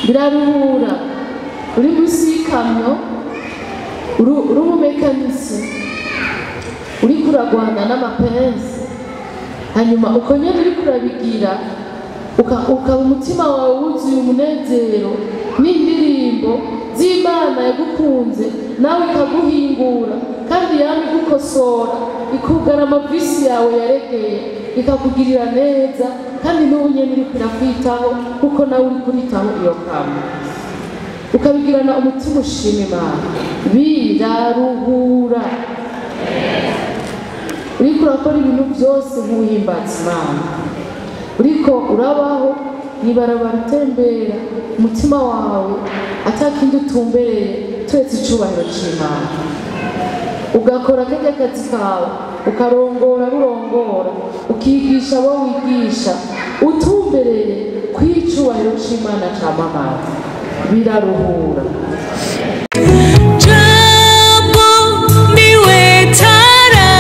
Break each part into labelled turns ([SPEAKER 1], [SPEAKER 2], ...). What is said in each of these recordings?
[SPEAKER 1] Biraruhura uri munsi y'ikamyo, uri umumekanisi, uriko uragwana n'amapensi, hanyuma uko nyene uriko urabigira, ukaba umutima wawe wuzuye umunezero n'indirimbo z'Imana yagukunze, nawe ikaguhingura kandi yama igukosora, ikugara amavisi yawe yaregeye, ikakugirira neza, kandi n'ubu nyene iriko irakwitaho kuko nawe uriko uritaho iyo kamyo, ukabigirana umutima ushima Imana. Biraruhura. Uriko urakora ibintu byose nk'uhimbaza Imana, uriko urabaho mw'ibarabara utembera, umutima wawe atakindi utumbereye turetse icubahiro c'Imana, ugakora karya kazi kawe, ukarongora burongora, ukigisha abo wigisha, utumbereye kw'icubahiro c'Imana camamaza. Biraruhura.
[SPEAKER 2] Jambo niwe tara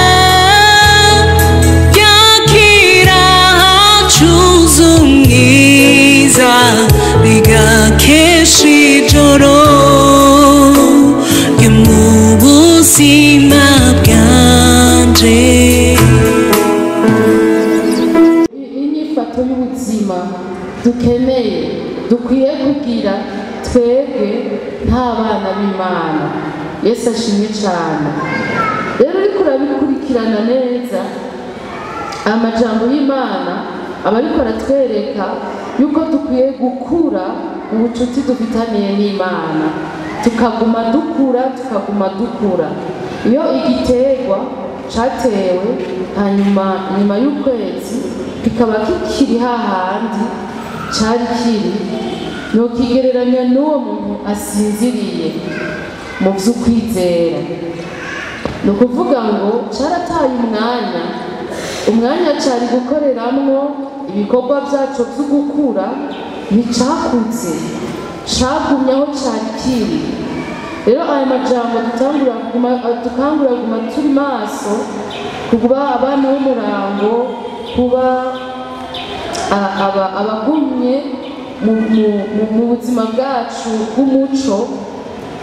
[SPEAKER 2] yakira hacuze umwiza, bigakesha ijoro ryo mu buzima bwanje.
[SPEAKER 1] Inyifato y'ubuzima dukeneye, dukwiye kugira twebwe nk'abana b'Imana. Yesu ashimwe cyane. Rero uriko urabikurikirana neza, amajambo y'Imana aba ariko aratwereka yuko dukwiye gukura mu bucuti dufitaniye n'Imana, tukaguma dukura, tukaguma dukura. Iyo igiterwa catewe hanyuma nyuma y'ukwezi kikaba kikiri hahandi cari kiri, nokigereranya n'uwo muntu asinziriye mu vy'ukwizera. Ni ukuvuga ngo carataye umwanya, umwanya cari gukoreramwo ibikorwa vyaco vyo gukura, nticakuze, cagumye aho cari kiri. Rero aya majambo dukangura kuguma turi maso, kuba abana b'umurango, kuba abagumye mu buzima bwacu bw'umuco,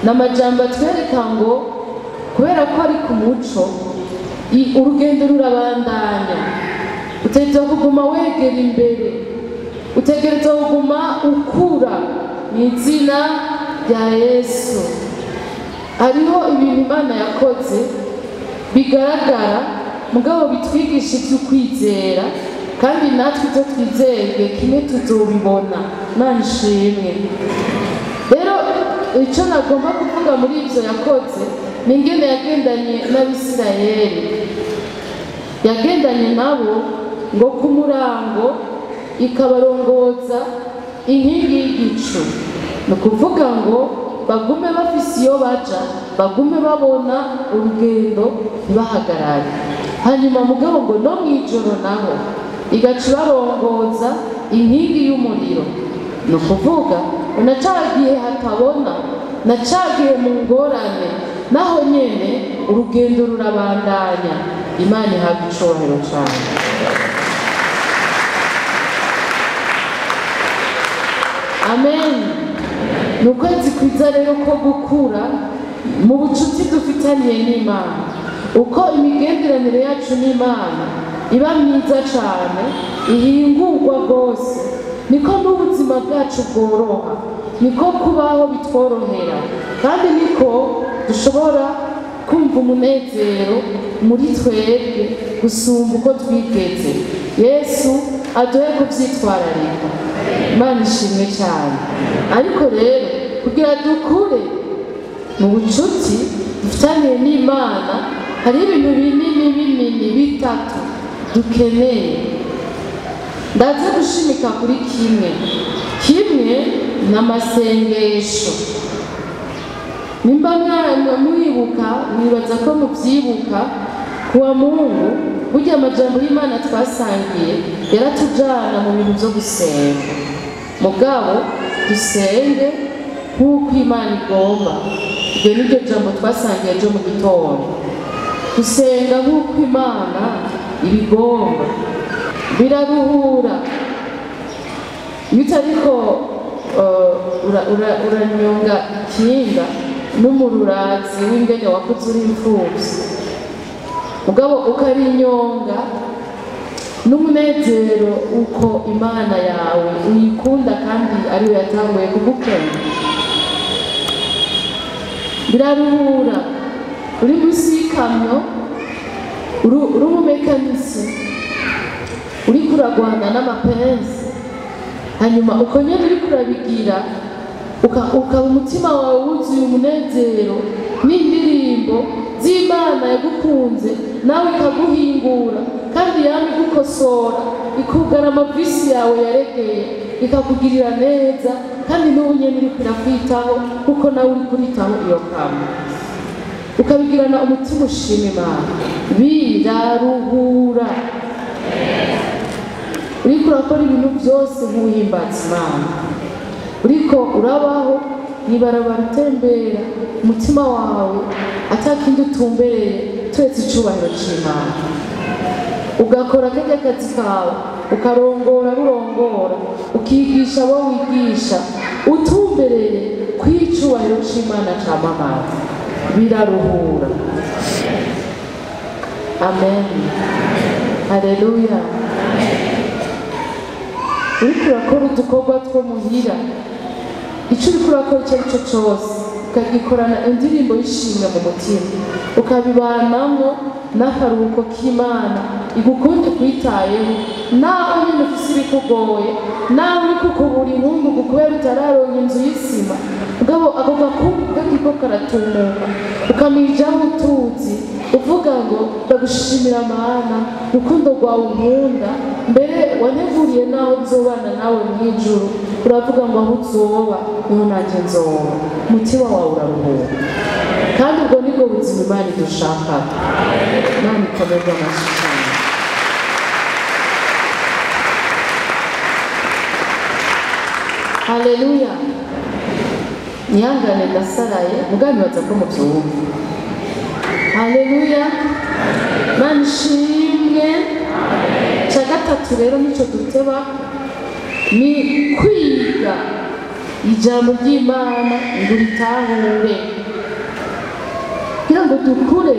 [SPEAKER 1] n'amajambo atwereka ngo kubera ko ari ku muco, urugendo rurabandanya. Utegerezwa kuguma wegera imbere, utegerezwa kuguma ukura mu izina rya Yesu. Hariho ibintu Imana yakoze bigaragara, mugabo bitwigisha ivy'ukwizera, kandi natwe ivyo twizeye kimwe tuzobibona. Imana ishimwe. Rero ico nagomba kuvuga muri ivyo yakoze ni ingene yagendanye n'Abisirayeli. Yagendanye nabo ngo ku murango ikabarongoza inkingi y'igicu. Ni ukuvuga ngo bagume bafise iyo baja, bagume babona urugendo ntibahagarare. Hanyuma mugabo ngo no mw'ijoro naho igaca ibarongoza inkingi y'umuriro. Ni ukuvuga na ca gihe hatabona, na ca gihe mu ngorane, naho nyene urugendo rurabandanya. Imana ihabwe icubahiro cane. Amen. Ni ukwezi kwiza rero ko gukura mu bucuti dufitaniye n'Imana. Uko imigenderanire yacu n'Imana iba myiza cane, ihingurwa rwose, niko n'ubuzima bwacu bworoha, niko kubaho bitworohera, kandi niko dushobora kumva umunezero muri twebwe gusumba uko twigeze. Yesu aduhe kuvyitwararika. Imana ishimwe cane. Ariko rero kugira dukure mu bucuti dufitaniye n'Imana, hari ibintu binini binini bitatu dukeneye. Ndaza gushimika kuri kimwe. Kimwe ni amasengesho. Nimba mwibuka, mwibaza ko muvyibuka, kuwa Mungu burya amajambo y'Imana twasangiye yaratujana mu bintu vyo gusenga. Mugabo dusenge nk'uko Imana igomba. Iryo ni ryo jambo twasangiye ejo mu gitondo. Gusenga nk'uko Imana ibigomba biraruhura. Iyo utariko uranyonga ikinga n'umururazi w'ingene wakuze uri imfuvyi, mugabo ukarinyonga n'umunezero uko Imana yawe uyikunda kandi ariyo yatanguye kugukunda. Biraruhura. Uri munsi y'ikamyo, uri umumekanisi, uriko uragwana n'amapenzi, hanyuma uko nyene uriko urabigira ukaba umutima wawe wuzuye umunezero n'indirimbo z'Imana yagukunze, nawe ikaguhingura kandi yama igukosora, ikugara amavisi yawe yaregeye, ikakugirira neza, kandi n'ubu nyene iriko irakwitaho kuko nawe uriko uritaho iyo kamyo, ukabigirana umutima ushima Imana. Biraruhura. Uriko urakora ibintu byose nk'uhimbaza Imana, uriko urabaho mw'ibarabara utembera, umutima wawe atakindi utumbereye turetse icubahiro c'Imana, ugakora karya kazi kawe, ukarongora burongora, ukigisha abo wigisha, utumbereye kw'icubahiro c'Imana camamaza. Biraruhura. Amen. Haleluya. Uriko urakora udukorwa two muhira, ico uriko urakora ico arico cose, ukagikorana indirimbo y'ishimwe mu mutima, ukabibanamwo n'akaruhuko k'Imana igukunda ikwitayeho, naho nyene ufise ibikugoye, naho uriko ukubura inkungugu kubera utararonka inzu y'isima, mugabo ako gakungu kakiko karatumuka, ukamijaho utuzi, uvuga ngo ndagushimira Mana, urukundo rwawe unkunda, mbere wanteguriye naho nzobana nawe mw'ijuru, uravuga ngo aho uzoba niho nanje nzoba, umutima wawe uraruhuka. Kandi ubwo nibwo buzima Imana idushaka. Imana ikomeze amashyi cyane. Haleluya. Nihangane ndasaraye, mugabo nibaza ko muvyumva. Haleluya. Imana ishimwe. Ica gatatu rero nico duteba ni kwiga ijambo ry'Imana ngo uritahure, kugira ngo dukure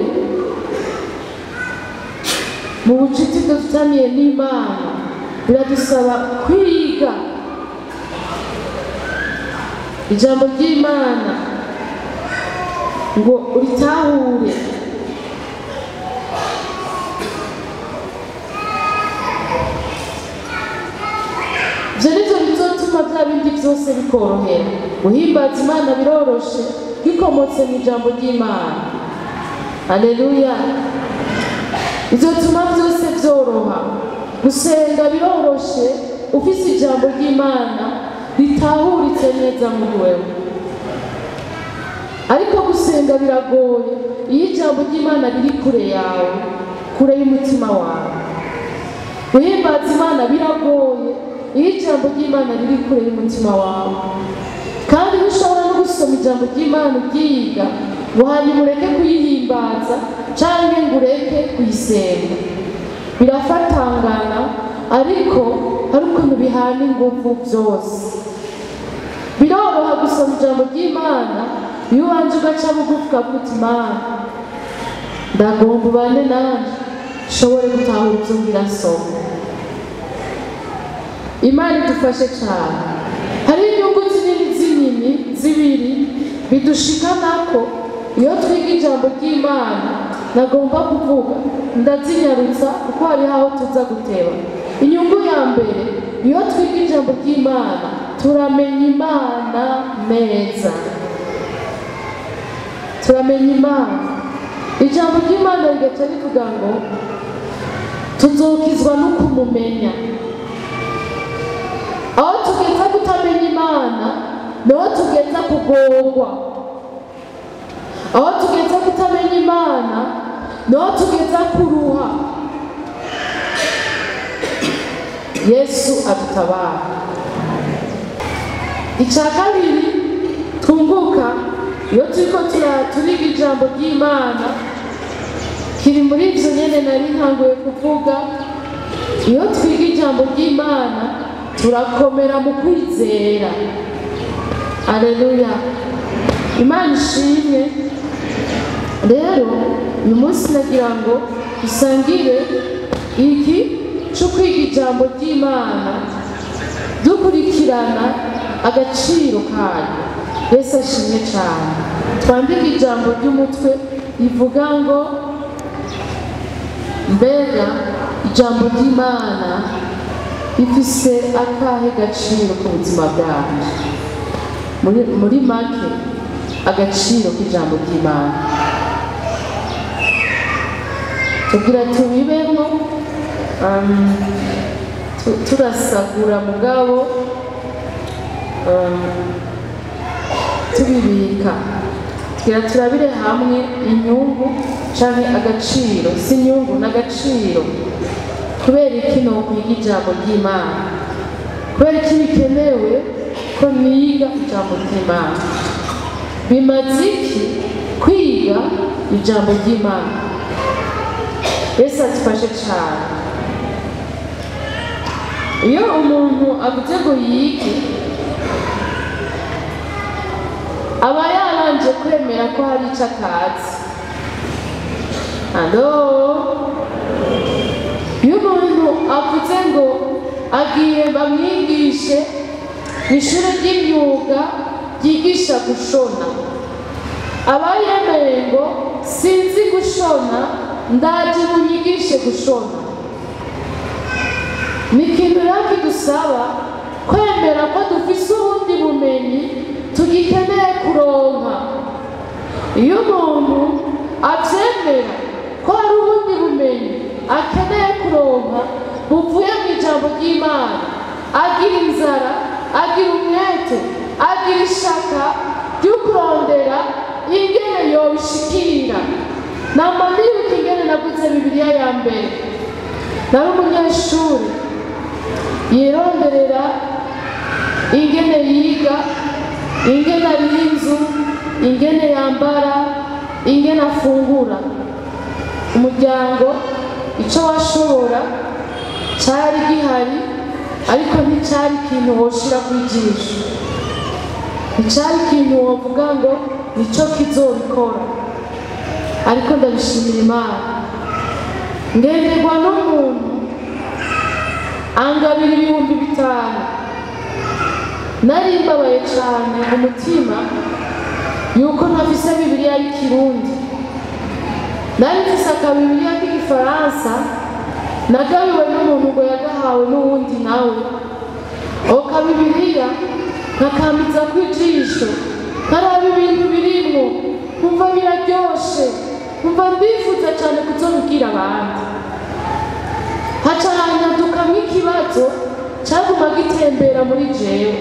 [SPEAKER 1] mu bucuti dufitaniye n'Imana. Biradusaba kwiga ijambo ry'Imana ngo uritahure. Ivyo nivyo bizotuma vya bindi vyose bikorohera. Guhimbaza Imana biroroshe bikomotse mu ijambo ry'Imana. Haleluya. Bizotuma vyose vyoroha. Gusenga biroroshe ufise ijambo ry'Imana ritahuritse neza muri wewe. Ariko gusenga biragoye iyo ijambo ry'Imana riri kure yawe, kure y'umutima wawe. Guhimbaza Imana biragoye iyo ijambo ry'Imana riri kure y'umutima wawe. Kandi ntushobora no gusoma ijambo ry'Imana uryiga ngo hanyuma ureke kuyihimbaza canke ngo ureke kuyisenga. Birafatangana, ariko hari ukuntu bihana inguvu vyose. Biroroha gusoma ijambo ry'Imana iyo ubanje ugaca bugufi ukavuga uti Mana, ndagomba ubane nanje nshobore gutahura ivyo ngira nsoma. Imana idufashe cane. Hari inyungu zinini zinini zibiri bidushikanako iyo twiga ijambo ry'Imana. Nagomba kuvuga ndazinyarutsa kuko hariho aho tuza guteba. Inyungu ya mbere, iyo twiga ijambo ry'Imana turamenya Imana neza. Turamenya Imana. Ijambo ry'Imana rigaca rivuga ngo tuzokizwa no kumumenya. Aho tugeza kutamenya Imana niho tugeza kugorwa. Aho tugeza kutamenya Imana niho tugeza kuruha. Yesu adutabara. Icya kabiri twunguka iyo turiko turiga ijambo ry'Imana, kiri muri ivyo nyene nari ntanguye kuvuga. Iyo twiga ijambo ry'Imana turakomera mu kwizera. Aleluya, Imana ishimwe. Rero uyu munsi nagira ngo dusangire iki cyo kwiga ijambo ry'Imana dukurikirana agaciro kayo. Yesu ashimwe cyane. Twandike ijambo ry'umutwe rivuga ngo mbega ijambo ry'Imana rifise akahe gaciro ku buzima bwacu? Muri make, agaciro k'ijambo ry'Imana tugira tubibemo, turasagura mugabo, tubibika tugira turabire hamwe inyungu canke agaciro. Si inyungu n'agaciro. Kubera iki no kwiga ijambo ry'Imana? Kubera iki bikenewe ko niga ijambo ry'Imana? Bimaze iki kwiga ijambo ry'Imana? Yesu adufashe cyane. Iyo umuntu avuze ngo yige, aba yabanje kwemera ko hari icyo atazi. Alo, iyo umuntu avuze ngo agiye bamwigishe ishuri ry'imyuga ryigisha gushona, aba yemeye ngo sinzi gushona, ndaje munyigishe gushona. Ni ikintu rero kidusaba kwemera ko dufise ubundi bumenyi tugikeneye kuronka. Iyo umuntu avyemera ko hari ubundi bumenyi akeneye kuronka buvuye mu ijambo ry'Imana, agira inzara, agira umwete, agira ishaka ryo kurondera ingene yobishikira. Nama nibuka ingene naguze Bibiliya ya mbere. Nari umunyeshuri yironderera ingene yiga, ingene ariha inzu, ingene yambara, ingene afungura. Umuryango ico washobora cari gihari, ariko nticari ikintu woshira kw'ijisho, nticari ikintu wovuga ngo nico kizobikora. Ariko ndabishimira Imana, ngenderwa n'umuntu angabira 5000. Nari mbabaye cane mu mutima yuko ntafise Bibiliya y'ikirundi. Nari mfise akabibiliya k'igifaransa nagabiwe n'umuntu ngo yagahawe n'uwundi nawe. Ako kabibiliya nkakambiza kw'ijisho, nkaraba ibintu birimwo, nkumva biraryoshe, nkumva ndifuza cane kuzobibwira abandi. Haca hanyadukamwo ikibazo caguma gitembera muri jewe.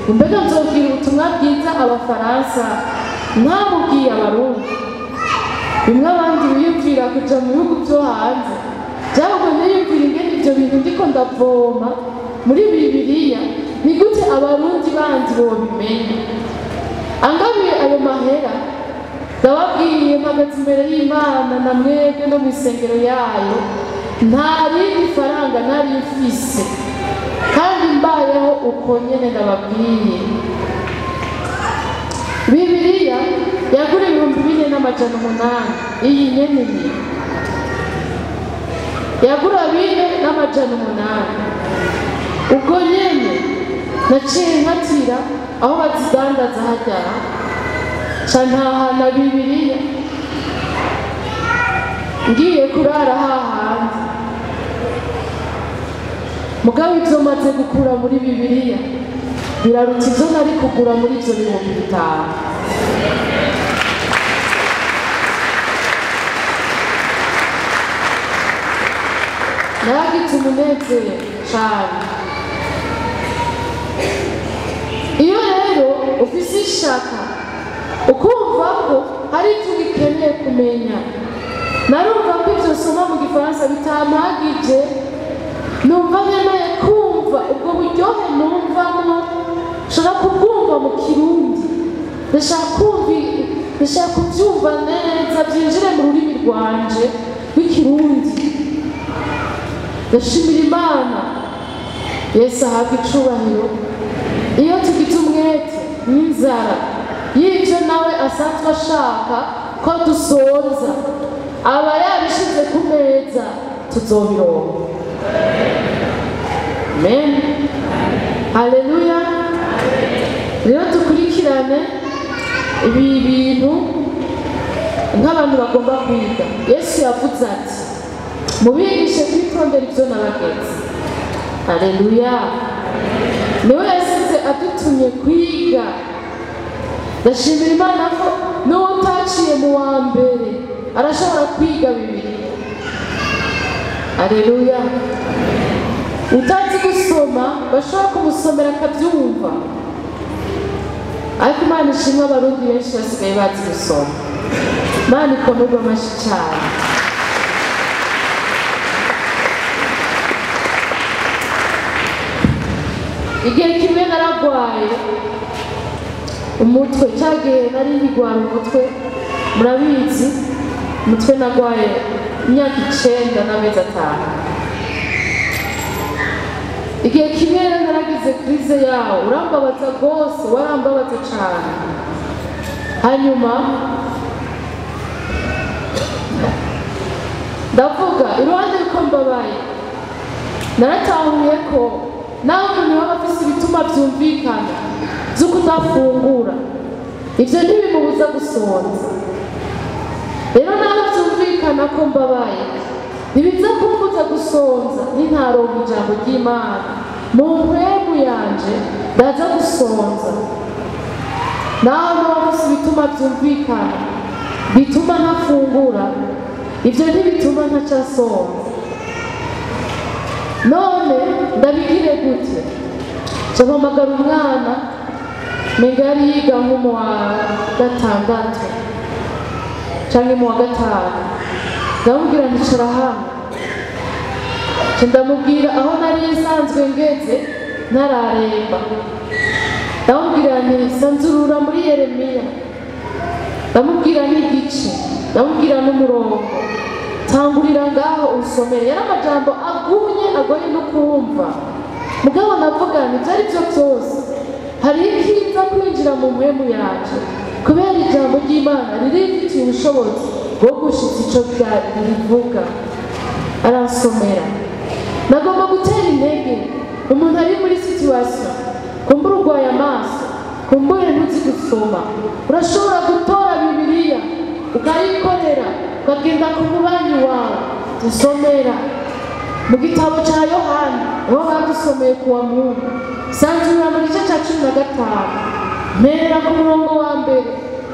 [SPEAKER 1] Mbega nzobwira ubutumwa bwiza abafaransa ntabubwiye abarundi? Bimwe abandi biyumvira kuja mu bihugu vyo hanze, vyahubwo niyumvira ingene ivyo bintu ndiko ndavoma muri Bibiliya, ni gute abarundi bandi bobimenya? Angabiye ayo mahera, ndababwiye mpagaze imbere y'Imana na mwebwe no mw'isengero yayo, nta rindi faranga nari mfise, kandi mbayeho uko nyene ndababwiye. Bibiliya yagura 4800, iyi nyene ni yagura 4800. Ubwo nyene naciye nkatira aho bazidandaza harya, ca ntahana Bibiliya ngiye kurara hahandi. Mugabo ivyo maze gukura muri Bibiliya biraruta ivyo nari kugura muri ivyo 5000. Naragize umunezero cane. Iyo rero ufise ishaka, ukumva ko hari icyo ugikeneye kumenya, narumva ko ivyo nsoma mu gifaransa bitampagije, numva nkeneye kumva ubwo buryohe numvamwo, nshobora kubwumva mu kirundi, ndashaka kuvyumva neza, vyinjire mu rurimi rwanje rw'ikirundi. Ndashimira Imana, Yesu ahabwe icubahiro. Iyo tugize umwete n'inzara inzara y'ibyo nawe asanzwe ashaka ko dusonza, aba yabishize ku meza, tuzobironka. Amen, haleluya. Rero dukurikirane ibi bintu nk'abantu bagomba kwiga. Yesu yavuze ati mubigishe kwitondera ibyo nabagenzi. Haleluya. Niwe yasize adutumye kwiga. Ndashimira Imana ko n'utaciye mu wa mbere arashobora kwiga Bibiliya. Haleluya. Utazi gusoma bashobora kumusomera akabyumva. Ariko Imana ishimwe, Abarundi benshi basigaye bazi gusoma. Imana ikomerwe amashyi cyane. Igihe kimwe naragwaye umutwe, cyagihe nari nkigwara umutwe, murabizi umutwe nagwaye imyaka 9 n'amezi 5. Igihe kimwe rero naragize crise yawo, urambabaza rwose, warambabaza cyane. Hanyuma ndavuga iruhande ko mbabaye, naratahuye ko nawe umuntu waba afise ibituma byumvikana byo kudafungura, ibyo ntibimubuza gusonza. Rero nawe byumvikana ko mbabaye, ntibiza kumbuza gusonza nintaronka ijambo ry'Imana mu mpwemu yanje, ndaza gusonza. Nawe waba afise ibituma byumvikana bituma ntafungura, ibyo ntibituma ntaca nsonza. None ndabigire gute? Mpamagara umwana menga yari yiga nko mu wa 6 canke mu wa 5, ndamubwira nicara hano. Ndamubwira aho nari nsanzwe ngeze ntararemba, ndamubwira nti sanzurura muri Yeremiya, ndamubwira n'igice, ndamubwira n'umurongo, tangurira ngaho usomere. Yari amajambo agumye agoye no kumva, mugabo navuga nti ibyo ari byo byose hari ikiza kwinjira mu mpwemu yanje, kubera ijambo ry'Imana ririfitiye ubushobozi bwo gushitsa ico rivuga. Aransomera. Nagomba gutera intege umuntu ari muri situation, kumbura urwaye amaso, kumbure ntuzi gusoma, urashobora gutora Bibiliya ukayikorera, ukagenda ku mubanyi wawe dusomera mu gitabo cya Yohana, aho badusomeye kuwa Mungu, sanzura mu gice cya 15, mperera ku murongo wa mbere.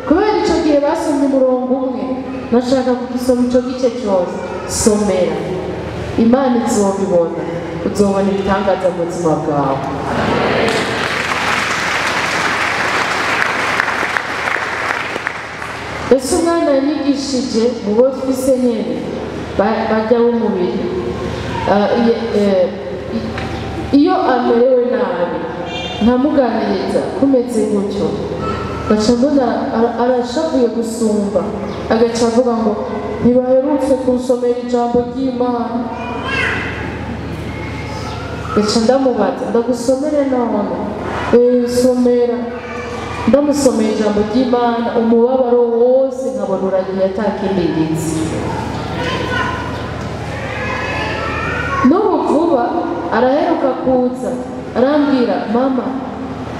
[SPEAKER 1] Kubera ico gihe basomye umurongo umwe, nashaka kugisoma ico gice cyose. Somera, Imana izobibona, uzobona ibitangaza mu buzima bwawe. Ese umwana yanyigishije mu bo twise nyene bajya b'umubiri, iyo amerewe nabi nkamuganiriza kumeze gutyo, gaca mbona arashavuye gusumba, agaca avuga ngo ntibaherutse kunsomera ijambo ry'Imana. Gaca ndamubaza ndagusomere none? Somera. Ndamusomera ijambo ry'Imana, umubabaro wose nkabona uragiye atakindi ngize. N'ubu vuba araheruka kuza arambwira, mama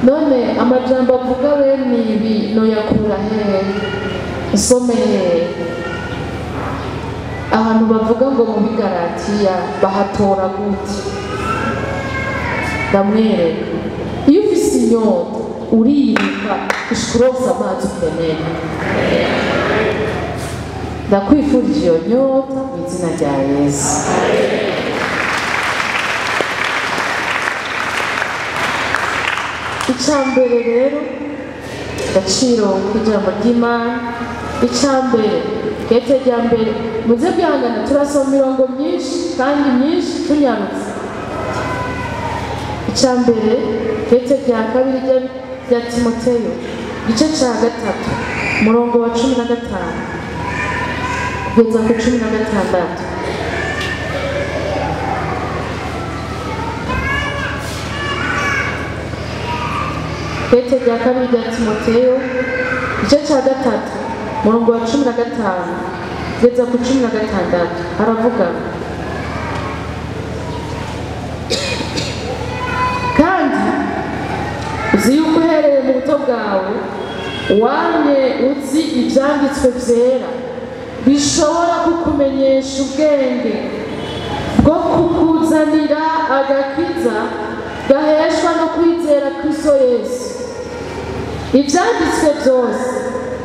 [SPEAKER 1] none amajambo avuga bene ibi noyakura hehe? Nsome hehe? Ahantu bavuga ngo mu Bigaratiya bahatora gute? Ndamwereka. Iyo ufise inyota uriruka gushika uronse amazi ukeneye. Ndakwifurije iyo nyota mu izina rya Yesu. Icambere rero, agaciro k'ijambo ry'Imana, icambere kete rya mbere, muze kwihangana turasoma imirongo myinshi kandi myinshi tunyarutse. Icambere kete rya kabiri rya Timoteyo, igice cya 3, umurongo wa 15 kugeza ku 16. Ikete rya kabiri rya Timoteyo igice cya 3 murongo wa 15 kugeza ku 16 haravuga kandi uzi yuko uhereye mu buto bwawe wamye uzi ibyanditswe byera bishobora kukumenyesha ubwenge bwo kukuzanira agakiza gaheshwa no kwizera Kristo Yesu. Ibyanditswe byose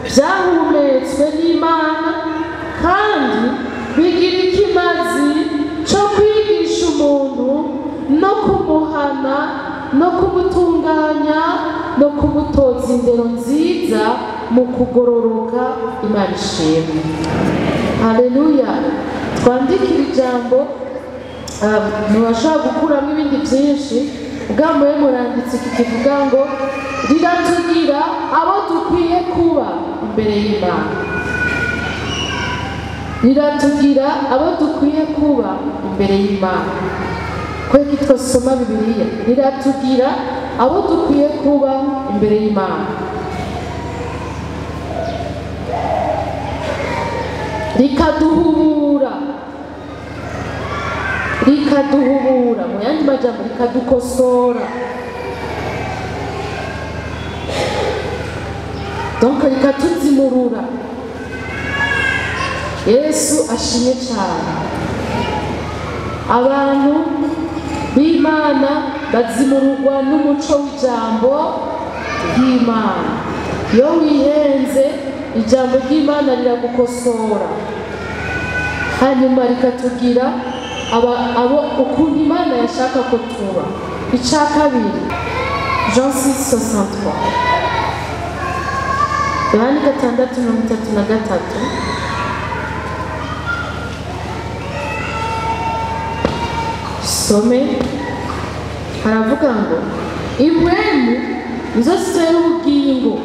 [SPEAKER 1] byahumetswe n'Imana kandi bigira ikimazi cyo kwigisha umuntu no kumuhana no kumutunganya no kumutoza indero nziza mu kugororoka. Imana ishimwe. Haleluya. Twandikira ijambo, ntibashobora gukuramo ibindi byinshi. Ubwambuye muranditse iki kivuga ngo riratugira abo dukwiye kuba imbere y'Imana. Riratugira abo dukwiye kuba imbere y'Imana. Kweki twasoma Bibiliya, riratugira abo dukwiye kuba imbere y'Imana. Rikaduhubura, rikaduhubura, mu yandi majambo rikadukosora. Donc rikatuzimurura. Yesu ashimwe cyane. Abantu b'Imana bazimururwa n'umuco w'ijambo ry'Imana. Iyo wihenze ijambo ry'Imana riragukosora, hanyuma rikatugira abo ukuntu Imana yashaka ko tuba. Icya kabiri, Jean 6:63, Yohani 6:33. Some haravuga ngo impwemu nizo zitera ubugingo,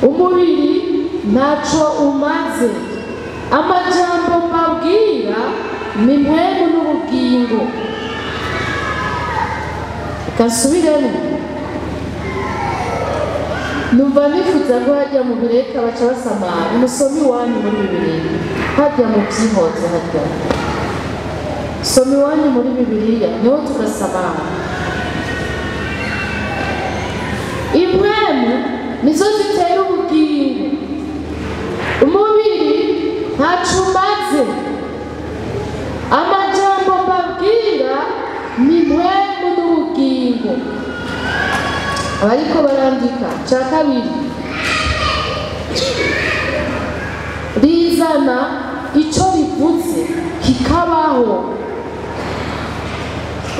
[SPEAKER 1] umubiri ntaco umaze. Amajambo mbabwira ni impwemu n'ubugingo. Reka nsubiremo. Numva nifuza ko hajya mu bireka baca basamara. Umusome iwanyu muri Bibiliya, hajya mu byihoze, hajya soma iwanyu muri Bibiliya niho tugasamara. Impwemu nizo zitera ubugingo, umubiri ntaco umaze. Amajambo mbabwira ni impwemu n'ubugingo. Abariko barandika. Cya kabiri, rizana icyo rivuze kikabaho.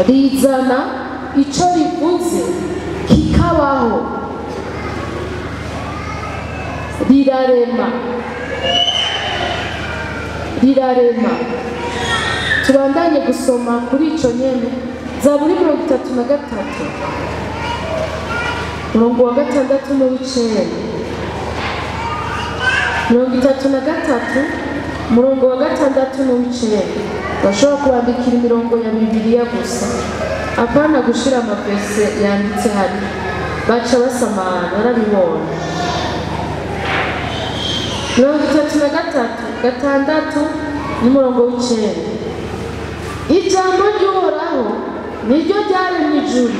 [SPEAKER 1] Rizana icyo rivuze kikabaho. Rirarema, rirarema. Tubandanye gusoma kuri ico nyene, Zaburi 33 murongo wa 6 n'uw'icenda. 33 murongo wa 6 n'uw'icenda. Bashobora kubandikira imirongo ya Bibiliya gusa, apana gushira amavese yanditse hari, baca basamara barabibona. 33 6 n'umurongo w'icenda. Ijambo ry'Uhoraho niryo ryaremye ijuru,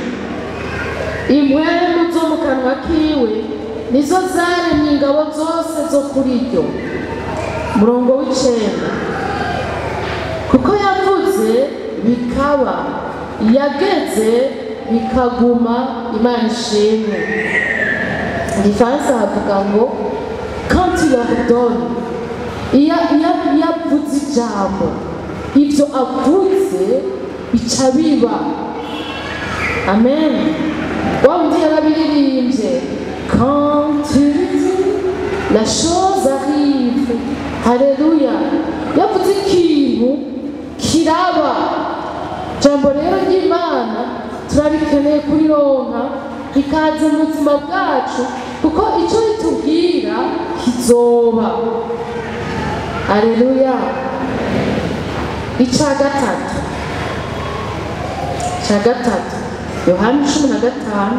[SPEAKER 1] impwemu zo mu kanwa kiwe nizo zaremye ingabo zose zo kuri ryo. Murongo w'icenda. Kuko yavuze bikaba, yageze bikaguma. Imana ishimwe. Mu Gifaransa havuga ngo quand il ordonne, iyo avuze ijambo, ibyo avuze bica biba. Amen. Wa wundi yarabiririmbye, quand tu dis la chose arrive. Haleluya. Yavuze ikintu kiraba. Jambo rero ry'Imana turarikeneye kurironka rikaza mu buzima bwacu, kuko icyo ritubwira kizoba. Haleluya. Icya gatatu, icya gatatu, Yohani 15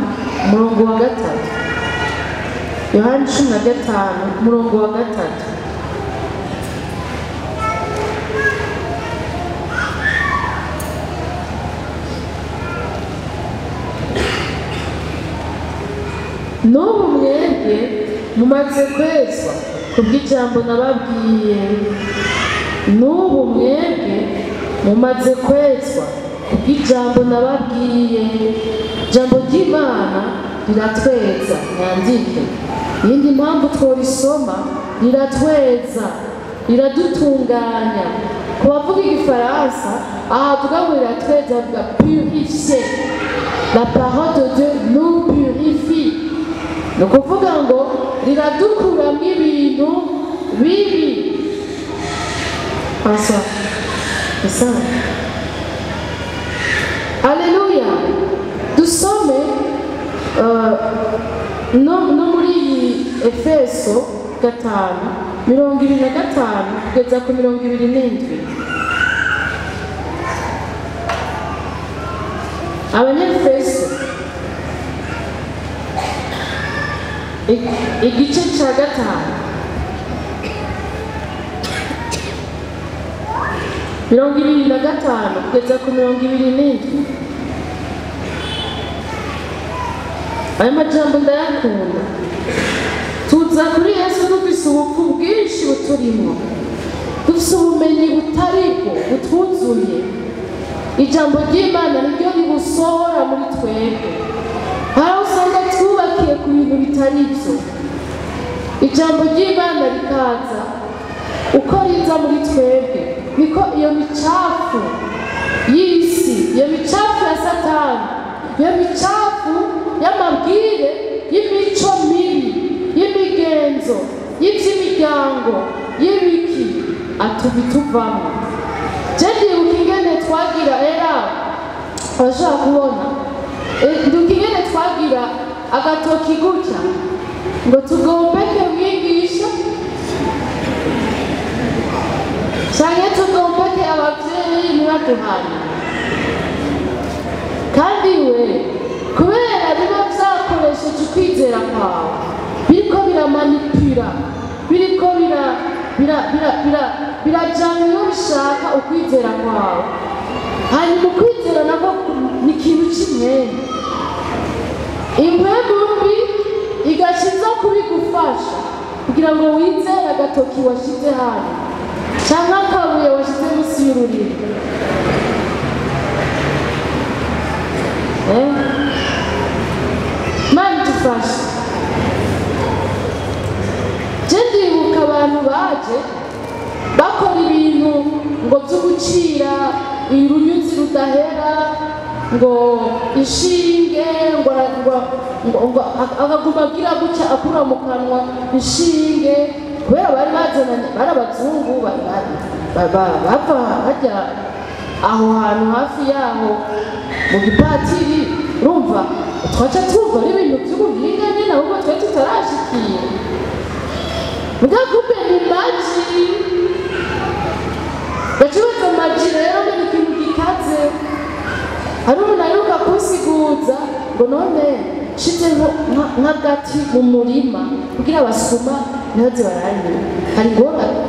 [SPEAKER 1] umurongo wa 3. Yohana 15 umurongo wa 3. N'ubu mwebwe mumaze kwezwa kubw'ijambo nababwiye. N'ubu mwebwe mumaze kwezwa kubw'ijambo nababwiye. Ijambo ry'Imana riratweza. Mwandike iyindi mpamvu tworisoma, riratweza, riradutunganya. Ku bavuga igifaransa aha avuga ngo riratweza, avuga purifier. La parole de Dieu nous purifie. Ni ukuvuga ngo riradukuramo ibintu bibi. François, c'est ça. Alléluia. Dusome no muri Efeso 5 25 kugeza ku 27. Abanyefeso igice cya 5 25 kugeza ku 27. Aya majambo ndayakunda. Tuza kuri Yesu dufise ubupfu bwinshi buturimo, dufise ubumenyi butaribwo butwuzuye. Ijambo ry'Imana niryo ribusohora muri twebwe. Hari aho usanga twubakiye ku bintu bitari byo, ijambo ry'Imana rikaza uko riza muri twebwe, niko iyo micafu y'isi, iyo micafu ya Satani, iyo micafu y'amabwire, y'imico mibi, y'imigenzo, y'iby'imiryango, y'ibiki atubituvamo. Je ndibuka ingene twagira era abashaka kubona, ndibuka ingene twagira agatoki gutya ngo tugombeke mwigisha canke tugombeke abavyeyi ntibaduhane. Kandi we kubera biba vyakoresheje ukwizera kwawe, biriko biramanipura, biriko birajana iyo bishaka ukwizera kwawe. Hanyuma ukwizera nako ni ikintu c'imwemu. Impwemu mbi igaca iza kubigufasha kugira ngo wizere agatoki washize hano canke akabuye washize musi y'ururimi. Mana idufashe. Je ndibuka abantu baje bakora ibintu ngo vyo gucira urunyuzi rudahera, ngo ishinge, ngo akaguma agira gutya akura mu kanwa ishinge, kubera bari bazananye, bari abazungu bava bajya aho hantu hafi yaho mu gipatiri. Urumva twaca tumva ari ibintu by'ubuhinga nyine, ahubwo twe tutarashikiye. Muga kumbe ni maji. Bacuruza maji rero ni ikintu gikaze. Hari umuntu aheruka kunsiguza ngo none nshize nk'agati mu murima kugira abasuma ntibaze baranywa. Hari ingorane.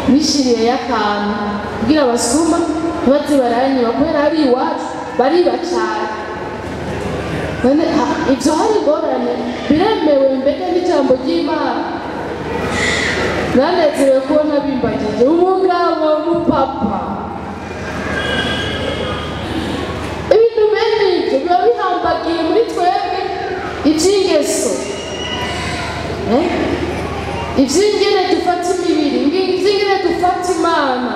[SPEAKER 1] Nishiriyeyo akantu kugira abasuma ntibaze baranywa, kubera hari iwacu bariba cane. None ivyo hari ingorane, biremewe mbega n'ijambo ry'Imana. Nanezerewe kubona bimbagije umugabo w'umupapa. Ibintu bene ivyo biba bihambagiye muri twebwe, ivy'ingeso, ivy'ingene dufata imibiri, ivy'ingene dufata Imana,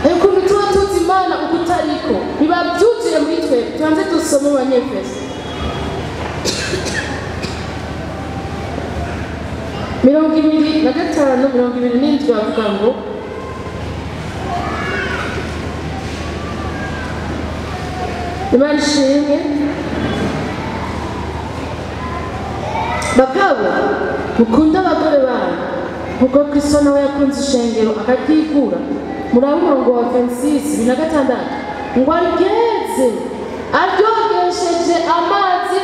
[SPEAKER 1] ukuntu tuba tuzi Imana ukutariko, biba vyuzuye muri twebwe. Tubanze dusome mu Banyefeso 25 27 bavuga ngo Imana ishimwe. Bagabo mukunde abagore banyu nkuko Kristo nawe yakunze ishengero akaryigura. Murabe umurongo wa 26 26 ngo arigeze aryogesheje amazi.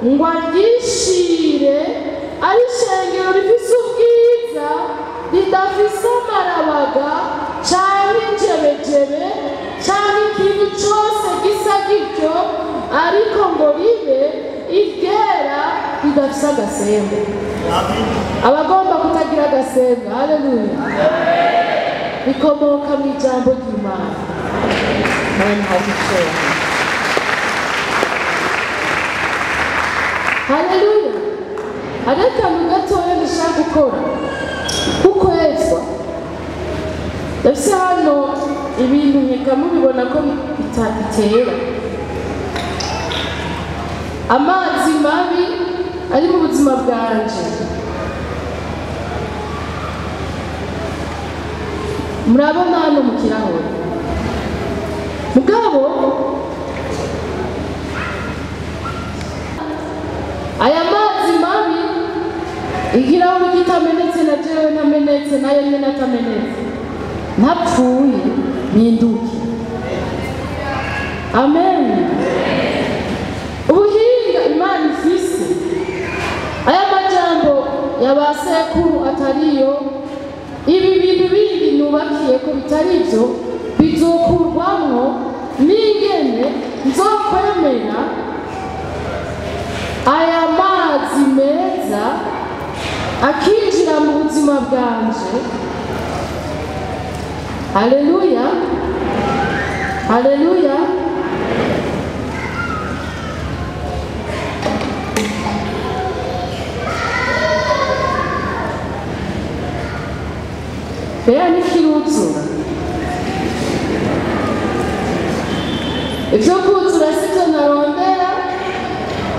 [SPEAKER 1] ngo aryishire ari ishengero rifise ubwiza ridafise amarabaga canke injebejebe canke ikintu cose gisa gityo, ariko ngo ribe iryera ridafise agasembe. Abagomba kutagira agasembe, haleluya, bikomoka mu ijambo ry'Imana. Mana habitora, haleluya. Hariho akantu gatoya ndashaka gukora kukwezwa. Ndafise hano ibintu nkeka mubibona ko bitera amazi mabi ari mu buzima bwanje. Murabona hano mu kirahure, mugabo aya mazi mabi ikirahure kitamenetse na jewe ntamenetse nayo nyene atamenetse, ntapfuye ninduke. Amen. Ubuhinga Imana ifise, aya majambo ya ba sekuru atariyo, ibi bintu bindi nubakiye ko bitari ivyo bizokurwamwo n'ingene nzokwemera aya mazi meza akinjira mu buzima bwanje. Haleluya, haleluya. Bea ntikiruzura, ivyo kuzura sivyo narondera.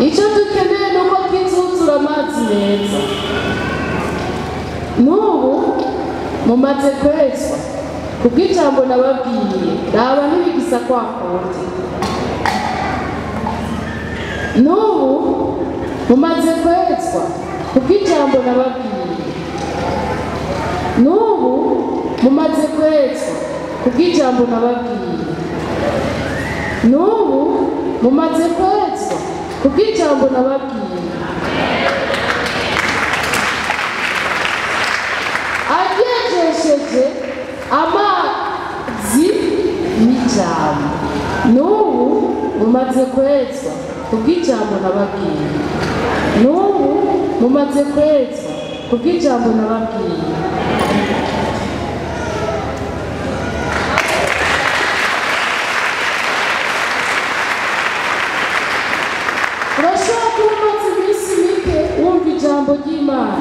[SPEAKER 1] Icyo dukeneye ni uko kizuzura amazi meza. N'ubu mumaze kwezwa kubw'ijambo nababwiye, raba ntibigisa kwa kundi. N'ubu mumaze kwezwa kubw'ijambo nababwiye. N'ubu mumaze kwezwa kubw'ijambo nababwiye. N'ubu mumaze kwezwa kubw'ijambo nababwiye. Agejesheje amazi n'ijambo. N'ubu mumaze kwezwa kubw'ijambo nababwiye. N'ubu mumaze kwezwa kubw'ijambo nababwiye. Urashobora kuba umaze iminsi mike wumva ijambo ry'Imana,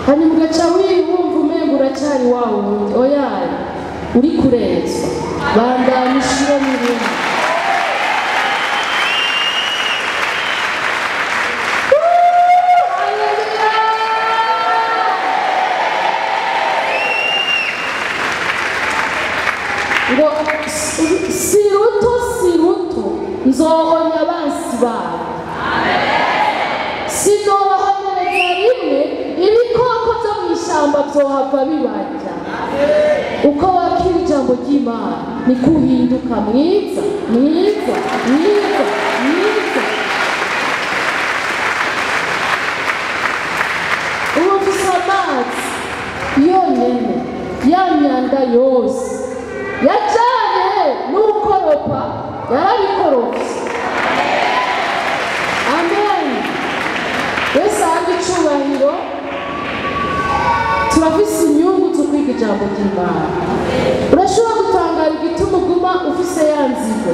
[SPEAKER 1] hanyuma ugaca wumva umengo uracyari wa wundi. Oya, uri kurezwa, bandanya ushire n'ibindi. Ngo si ruto si ruto nzohonya abansi bawe, sinobahonyereza rimwe ibikoko byo mu ishyamba byohava bibarya. Uko wakira ijambo ry'Imana niko uhinduka mwiza mwiza mwiza mwiza. Ubu mfise amazi yonyene ya myanda yose yajanye n'ukoropa yarabikorofye. Amen. Yesu ahabwe icubahiro. Turafise inyungu zo kwiga ijambo ry'Imana. Urashobora gutangara igituma uguma ufise ya nzigo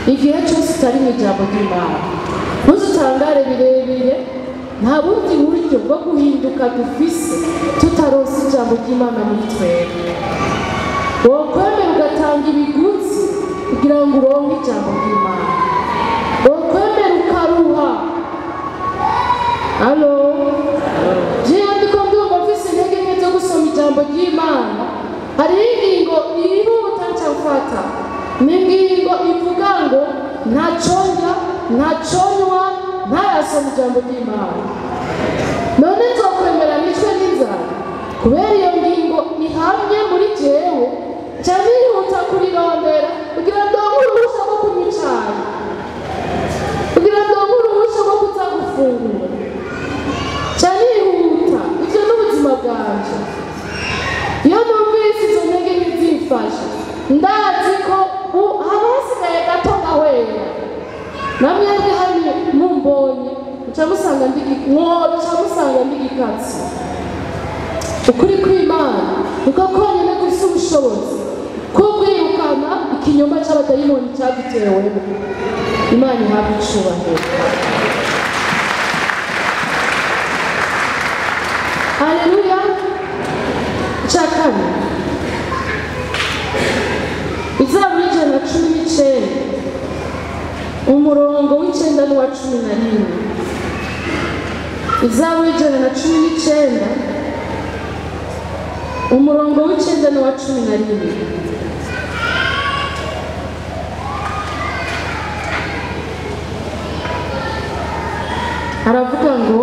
[SPEAKER 1] igihe cyose utari mu ijambo ry'Imana. Ntuzutangare birebire, nta bundi buryo bwo guhinduka dufise tutaronse ijambo ry'Imana muri twebwe. Wokwemera ugatanga ibiguzi kugira ngo uronke ijambo ry'Imana. Wokwemera ukaruha. Alo, jewe ndiko ndumva mfise intege nke zo gusoma ijambo ry'Imana. Hariho ingingo yihuta nca mfata, ni ingingo ivuga ngo ntaco ndya ntaco nywa ntarasoma ijambo ry'Imana. None nzokwemera nicwe n'inzara kubera iyo ngingo ihamye muri jewe, nca nihuta kurirondera kugira ndonke uruhusha rwo kunywa icayi, kugira ndonke Ndazi ko haba hasigaye gato ngahwera. Namwebwe hano mumbonye muca musanga ndigikatsi. Ukuri kw'Imana niko konyene gufise ubushobozi bwo kwirukana ikinyoma c'abadayimoni cadutewemo. Imana ihabwe icubahiro. Haleluya. Ica kane, Izaburi 119 umurongo w'9 n'uwa 11. Izaburi 119 umurongo w'9 n'uwa 11. Haravuga ngo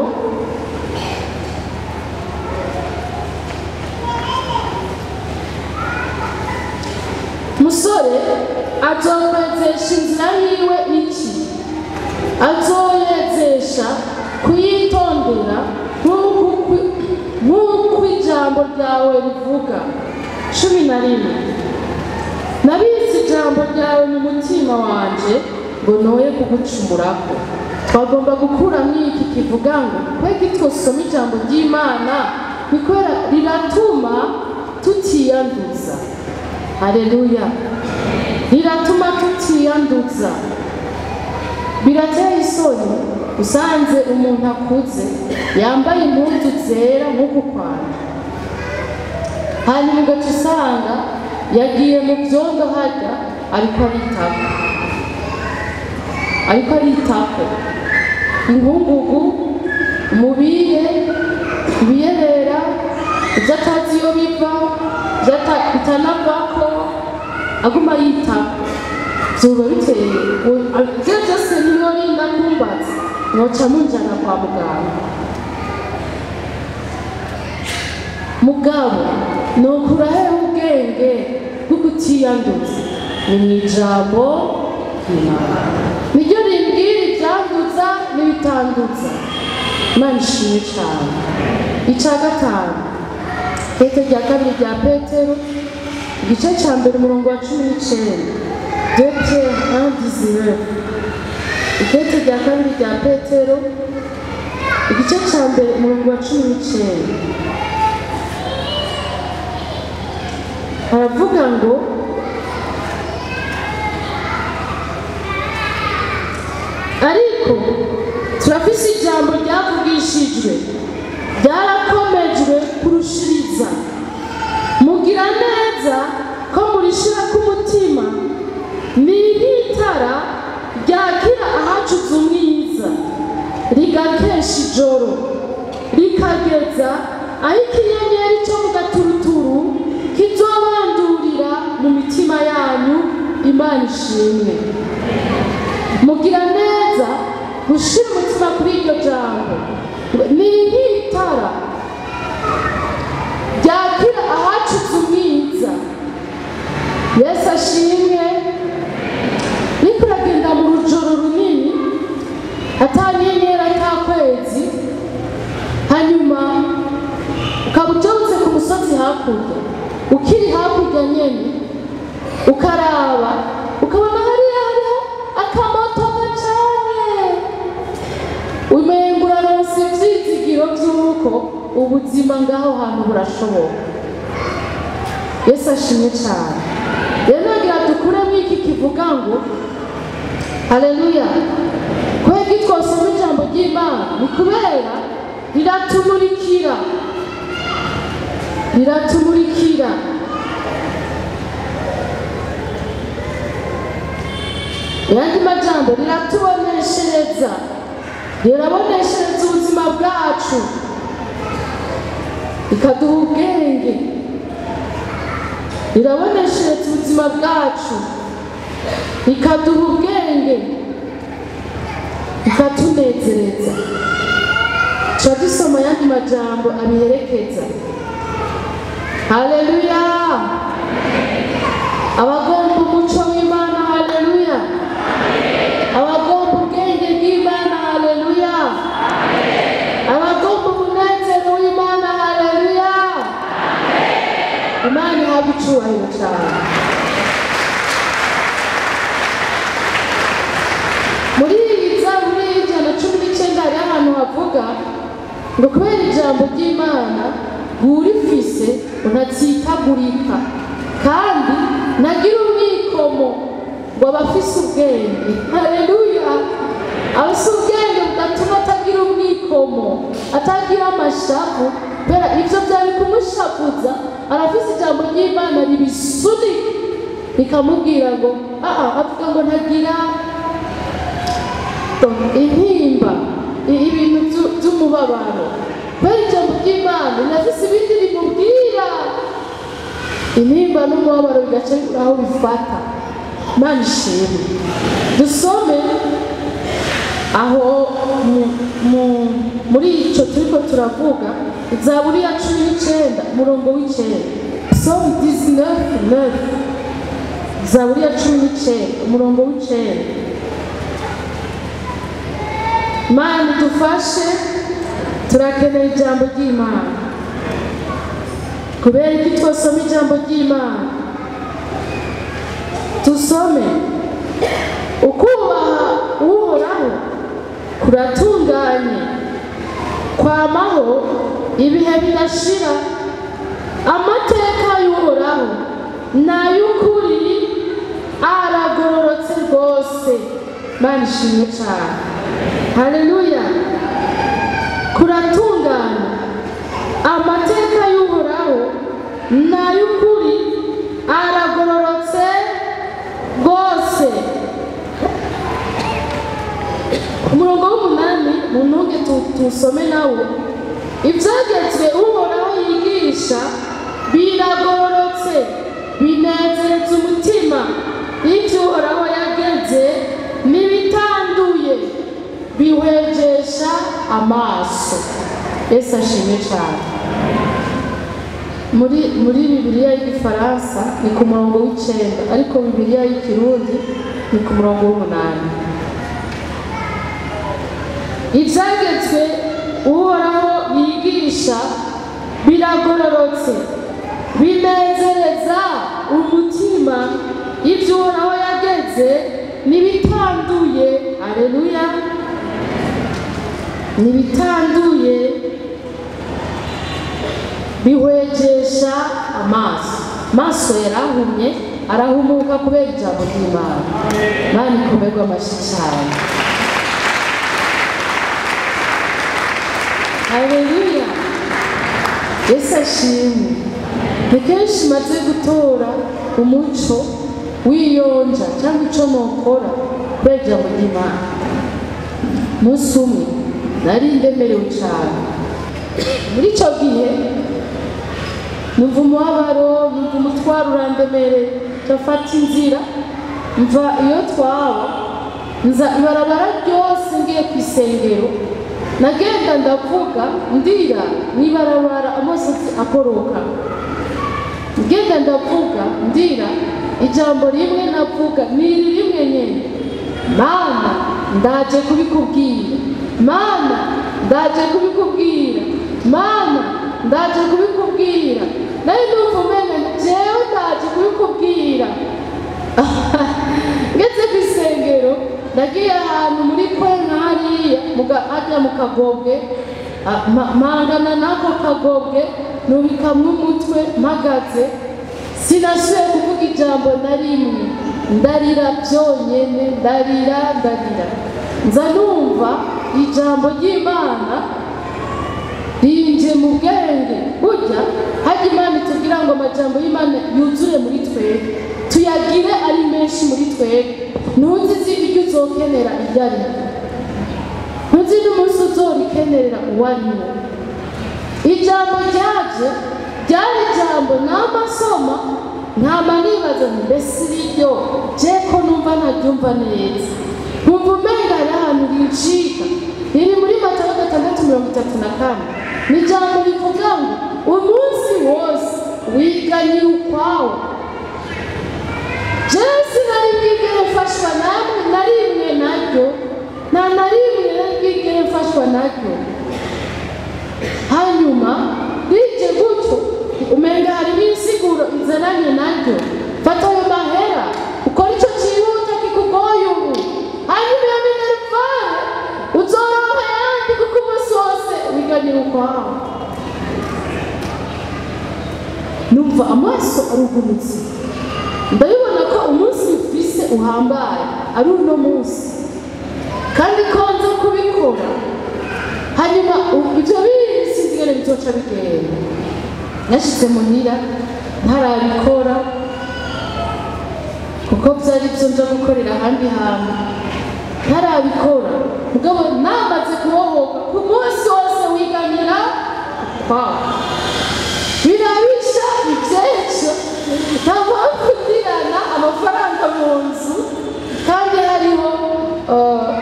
[SPEAKER 1] musore azokwezesha inzira yiwe iki? Azoyezesha kuyitondera nk'uko ijambo ryawe rivuga. 11. Nabitse ijambo ryawe mu mutima wanje ngo noye kugucumurako. Twagomba gukuramo iki kivuga ngo kweki twosoma ijambo ry'Imana ni kubera riratuma tutiyanduza. Haleluya. Riratuma tutiyanduza. Birateye isoni usanze umuntu akuze yambaye impuzu zera nk'uku kwanje, hanyuma ugaca usanga yagiye mu vyondo harya ariko aritako inkungugu, umubihe, ibiyerera, ivyo atazi iyo biva, bitanavako, aguma yitako. Vyoba biteye ivyo vyose nimworinda kumbaza mwoca munjana kwa muganga. Mugabo nokura hehe ubwenge bwo kutiyanduza? Ni mw'ijambo ry'Imana niryo rimbwira ivyanduza n'ibitanduza. Imana ishimwe cane. Ica gatanu, Petero rya kabiri rya Petero igice ca mbere umurongo wa 19. 2 Pierre 1:19. Ikete rya kabiri rya Petero igice ca mbere umurongo wa 19. Haravuga ngo ariko turafise ijambo ryavugishijwe ryarakomejwe kurushiriza, mugira neza ko murishira k'umutima, ni nk'itara ryakira ahacuze umwiza rigakesha ijoro rikageza aho ikinyenyeri cyo mu gaturuturu kizobandurira mu mitima yanyu. Imana ishimwe. Mugira neza gushira umutima kuri iryo jambo, ni nk'itara ryakira ahacuze umwiza. Yesu ashimwe. Riko uragenda mu rujoro runini ata nyenyeri ata kwezi, hanyuma ukaba ujabutse ku musozi hakurya, ukiri hakurya nyene ukaraba ukabona hariya hariho akamoto gacanye, umenga uraronse ivyizigiro vy'uko ubuzima ngaho hantu burashoboka. Yesu ashimwe cane. Rero nagira dukuremo iki kivuga ngo haleluya, kwegi twosoma ijambo ry'Imana ni kubera riratumurikira, riratumurikira. Yandi majambo riratuboneshereza, riraboneshereza ubuzima bwacu, rikaduha ubwenge, riraboneshereza ubuzima bwacu, rikaduha ubwenge, rikatunezereza. Tuba dusoma ayandi majambo abiherekeza. Haleluya. Abagomba umuco w'Imana, haleluya. Abagomba ubwenge bw'Imana, haleluya. Abagomba umunezero w'Imana, haleluya. Imana ihabwe icubahiro cane. Ngo kubera ijambo ry'Imana urifise ntatsitagurika kandi nagira umwikomo ngo abafise ubwenge. Haleluya! Abafise ubwenge budatuma atagira umwikomo, atagira amashavu, kubera ivyo vyari kumushavuza. Arafise ijambo ry'Imana ribisunika rikamubwira ngo avuga ngo ntagira intimba, ibintu by'umubabaro. Kubera ijambo ry'Imana rinafise ibindi rimubwira, intimba n'umubabaro bigaca aho bifata. Imana ishimwe. Dusome aho muri ico turiko turavuga, Zaburi ya 19 umurongo w'9, Psaume 19:9. Zaburi ya 19 umurongo w'9. Mana dufashe, turakeneye ijambo ry'Imana. Kubera iki twosoma ijambo ry'Imana? Tusome. Ukubaha Uhoraho kuratunganye, kwamaho ibihe bidashira. Amateka y'Uhoraho n'ay'ukuri, aragororotse rwose. Mana ishimwe cyane. Haleluya! Kuratungana, amateka y'Uhoraho n'ay'ukuri, aragororotse rwose. Umurongo w'8 muntunge tusome nawo. Ivyagezwe Uhoraho yigisha biragororotse, binezereza umutima. Ivyo Uhoraho yageze n'ibitanduye, bihwejesha amaso. Yesu ashimwe cyane. Muri Bibiliya y'Igifaransa ni ku murongo w'9, ariko Bibiliya y'Ikirundi ni ku murongo w'8. Ivyagezwe Uhoraho yigisha biragororotse, binezereza umutima. Ivyo Uhoraho yageze n'ibitanduye. Haleluya! N'ibitanduye bihwejesha amaso. Amaso yarahumye, arahumuka kubera ijambo ry'Imana. Imana ikomerwe amashyi cyane. Haleluya! Yesu ashimwe. Ni kenshi maze gutora umuco wiyonja cyangwa ico nokora kubera ijambo ry'Imana. Umunsi umwe nari ndemerewe cyane. Muri ico gihe numva umubabaro, numva umutwaro urandemereye, ndafata inzira mva iyo twaba, nza ibarabara ryose ngiye ku isengero. Nagenda ndavuga, ndira mw'ibarabara, amosozi akoroka. Ngenda ndavuga, ndira, ijambo rimwe navuga ni iri rimwe nyene: Mana ndaje kubikubwira, Mana ndaje kubikubwira, Mana ndaje kubikubwira. Nari ndumva umenga jewe ndaje kubikubwira. Ngeze ku isengero, nagiye ahantu muri kwenka hariya, hajya mu kagobwe, mpangana n'ako kagobwe, nubikamwo umutwe mpagaze. Sinasubiye kuvuga ijambo na rimwe, ndarira byonyene, ndarira, ndarira. Nza numva ijambo ry'Imana rinje mu bwenge. Burya hajya Imana itubwira ngo amajambo y'Imana yuzure muri twebwe, tuyagire ari menshi muri twebwe. Ntuzi iryo uzokenera iryo ari ryo, ntuzi n'umunsi uzorikenerera uwo ari wo. Ijambo ryaje ryari ijambo namasoma, nkama nibaza nti mbese iryo je ko numva ntaryumva neza, nkumva umenga hari ahantu rincika. Riri muri Matayo 6:34. Ni ijambo rivuga ngo umunsi wose wiganyira ukwawo. Jewe sinari bwigere mfashwa na rimwe naryo, nta na rimwe nari bwigere mfashwa naryo. Hanyuma rije gutyo, umenga harimo insiguro izananye naryo. Fata ayo mahera ukora ico cyihuta kikugoye ubu, hanyuma iyo minerivare uzoronka ayandi, kuko umunsi wose wiganyira ukwawo. Numva amaso arugurutse, ndabibona ko umunsi mfise uhambaye ari uno munsi, kandi ko nza kubikora. Hanyuma ibyo bindi sinzi ingene bizoca bigenda. Nashitse muhira ntarabikora kuko byari byo nja gukorera ahandi hantu, ntarabikora. Mugabo namaze kubohoka ku munsi wose wiganira kwawe, birabisha iby'ejo, nta mpamvu ndirana amafaranga mu nzu, kandi hariho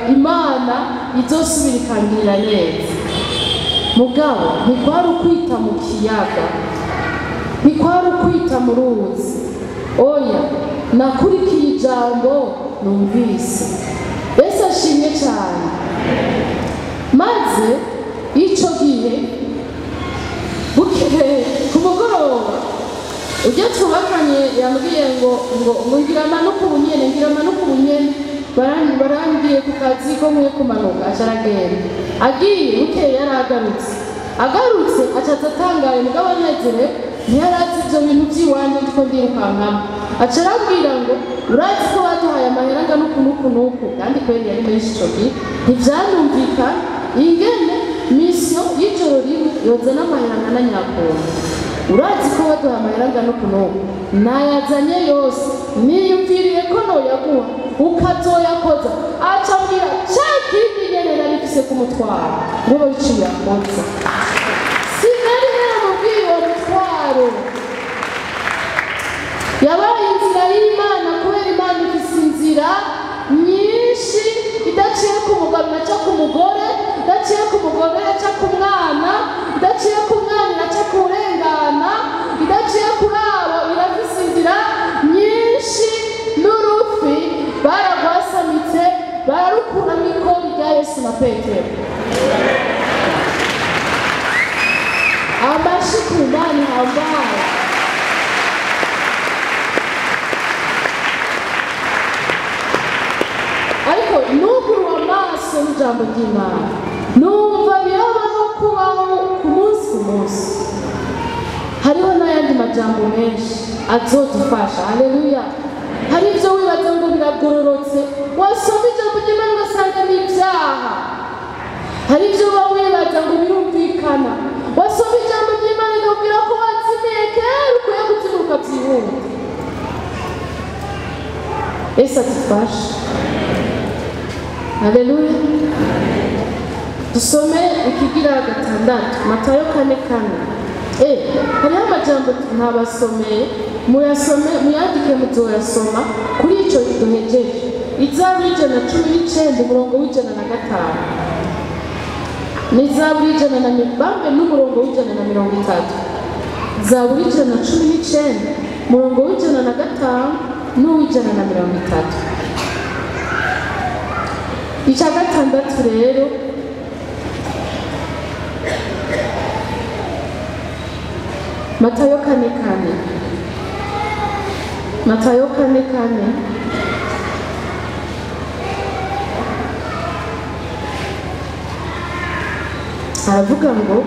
[SPEAKER 1] Imana izosubira ikangirira neza. Mugabo ntikwari ukwita mu kiyaga, ntikwari ukwita mu ruzi, oya, nakurikiye ijambo numvise. Yesu ashimwe cyane. Maze ico gihe bukeye ku mugoroba, ujya twubakanye yambwiye ngo ngo ngo ngira amanuka ubunyene, ngira amanuka ubunyene, barambwiye ku kazi ko nkwiye kumanuka. Aca aragenda, agiye bukeye yaragarutse, agarutse acaza atangaye, mugabo anezerewe, ntiyarazi ivyo bintu vy'iwanje ndiko ndirukankamo. Aca arambwira ngo urazi ko baduhaye amahera angana uku n'uku n'uku, kandi kweri yari menshi ico gihe. Ntivyanumvikana ingene misiyo y'ijoro rimwe yozana amahera angana nyakongo. Urazi ko baduhaye amahera angana uku n'uku, nayazanye yose, niyumviriye ko noyaguha ukazoyakoza. Aca ambwira ca kindi nyene nari mfise kumutwara ngo babiciye akoza. Sinari naramubwiye uwo mutwaro. Yabaye inzira y'Imana, kubera Imana ifise inzira nyinshi, idaciye ku mugabo iraca ku mugore, idaciye ku mugore iraca ku mwana, idaciye ku mwana iraca ku urengana, idaciye kuri abo irafise inzira nyinshi. N'urufi baragwasamitse bararukuramo ikori rya Yesu na Petero. Amashi ku Mana ihambaye. Ariko nuguruwe amaso n'ijambo ry'Imana, numva birabaho kubaho ku munsi ku munsi. Hariho n'ayandi majambo menshi azodufasha. Haleluya. Hari ibyo wibaza ngo biragororotse, wasoma ijambo ry'Imana ugasanga ni ibyaha. Hari ibyo uba wibaza ngo birumvikana, wasoma ijambo ry'Imana rikakubwira ko wazimiye kera, ukwiye gutinyuka byihuse. Yesu adufashe. Haleluya. Dusome ikigira gatandatu, Matayo 4:4. Hariho amajambo ntabasomeye, muyasome muyandike muzoyasoma kuri ico duhejeje. Izaburi 119 umurongo w'105, n'izaburi 100 n'umurongo w'130. Zaburi 119 umurongo w'105 n'uw'130. Icya gatandatu rero, Matayo 4:4. Matayo 4:4. Aravuga ngo